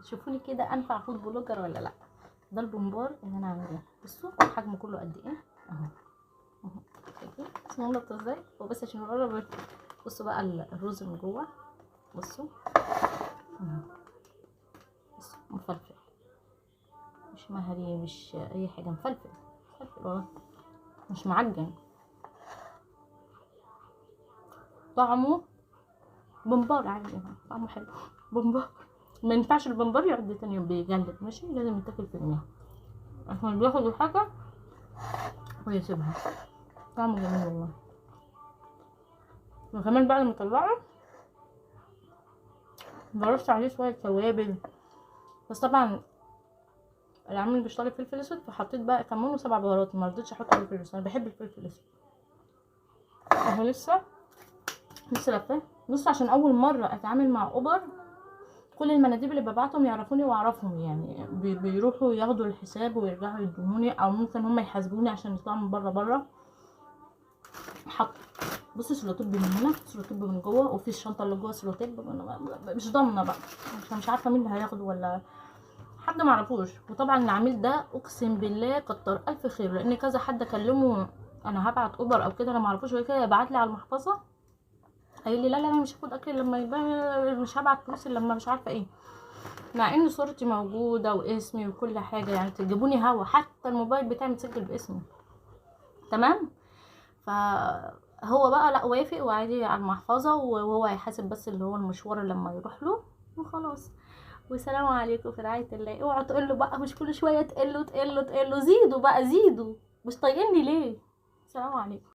شوفوني كده انفع food blogger ولا لا. ده البمبار اللي انا عاملاه، بصوا حجمه كله قد ايه اهو اهو، شايفين اسمه ازاي؟ هو بس عشان نقرب. بصوا بقى الرز من جوه، بصوا بصوا مفلفل، مش مهري مش اي حاجة، مفلفل مفلفل والله، مش معجن. طعمه بمبار عادي، طعمه حلو بمبار. ما ينفعش البمبار يقعد تاني يوم بيجلد، ماشي، لازم يتاكل في يوميها عشان بياخد الحاجة ويسيبها. طعمه جميل والله. وكمان بعد ما طلعه برش عليه شوية توابل، بس طبعا العميل مش طالب فلفل اسود، فحطيت بقى كمون وسبع بهارات، ما رضيتش احط فلفل اسود، انا بحب الفلفل الاسود. اهو لسه لفاه. بصوا عشان اول مرة اتعامل مع اوبر، كل المناديب اللي ببعتهم يعرفوني واعرفهم، يعني بيروحوا ياخدوا الحساب ويرجعوا يدوهوني، او ممكن هم يحاسبوني عشان يطلعوا من بره بره. حط بصوا سلوتيب من هنا، سلوتيب من جوه، وفي الشنطة اللي جوه سلوتيب، مش ضامنه بقى عشان مش عارفه مين اللي هياخده ولا حد معرفوش. وطبعا العميل ده اقسم بالله كتر الف خير، لان كذا حد كلمة انا هبعت اوبر او كده، انا معرفوش ولا كده، بعت لي على المحفظة قال لي لا لا انا مش هاخد اكل لما يبقى، مش هبعت فلوس لما مش عارفه ايه، مع ان صورتي موجودة واسمي وكل حاجة، يعني تجيبوني هوا، حتى الموبايل بتاعي متسجل باسمي، تمام. فهو بقى لا وافق وعادي على المحفظة، وهو هيحاسب بس اللي هو المشوار لما يروح له وخلاص. وسلام عليكم في رعاية الله. اوعوا تقولوا بقى، مش كل شوية تقلوا تقلوا تقلوا، زيدوا بقى زيدوا، مش طايقيني ليه؟ سلام عليكم.